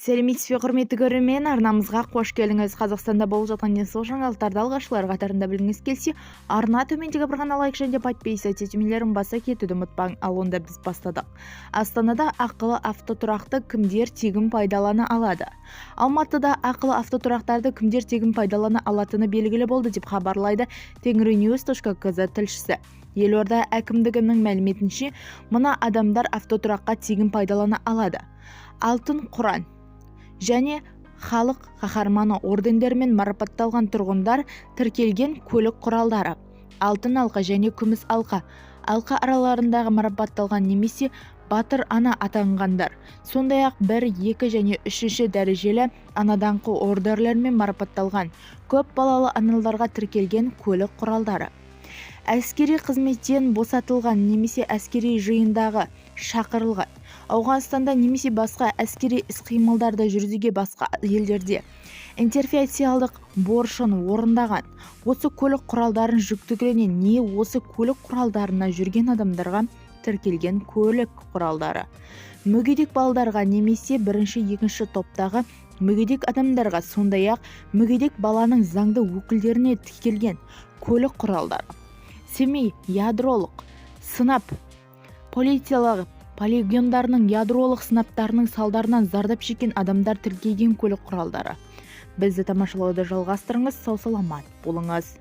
Сәлеметсіз бе, құрметті көрермен! Арнамызға қош келдіңіз! Қазақстанда болып жатқан ең соңғы жаңалықтарды алғашқылар қатарында білгіңіз келсе, арна төмендегі бір ғана лайк және подписаться түймелерін баса кетуді ұмытпаң. Ал онда біз бастадық. Астанада ақылы автотұрақты кімдер тегін пайдалана алады? Алматыда ақылы автотұрақтарды кімдер тегін пайдалана алатыны белгілі болды, деп хабарлайды tengrinews.kz тілшісі. Елорда әкімдігінің мәліметінше, мына адамдар автотұраққа тегін пайдалана алады: Алтын құран және Халық қаһарманы ордендерімен марапатталған тұрғындар тіркелген көлік құралдары, Алтын алқа және Күміс алқа алқа араларындағы марапатталған немесе Батыр ана атанғандар, сондай-ақ бір, екі және үшінші дәрежелі Ана даңқы ордендерімен марапатталған көп балалы аналарға тіркелген көлік құралдары, әскери қызметтен босатылған немесе әскери жиындағы шақырылған, Ауғанстанда немесе басқа әскери іс-қимылдарды жүргізуге басқа елдерде интервенциялық борышын орындаған, осы көлік құралдарын жүргізген не осы көлік құралдарына жүрген адамдарға тіркелген көлік құралдары, мүгедек балдарға немесе бірінші, екінші топтағы мүгедек адамдарға, сондай-ақ мүгедек баланың заңды өкілдеріне тіркелген көлік құралдары, Семей ядролық сынап полициялық полигондарының ядролық сынаптарының салдарынан зардап шеккен адамдар тіркелген көлік құралдары. Бізді тамашалауды жалғастырыңыз, сау-саламат болыңыз!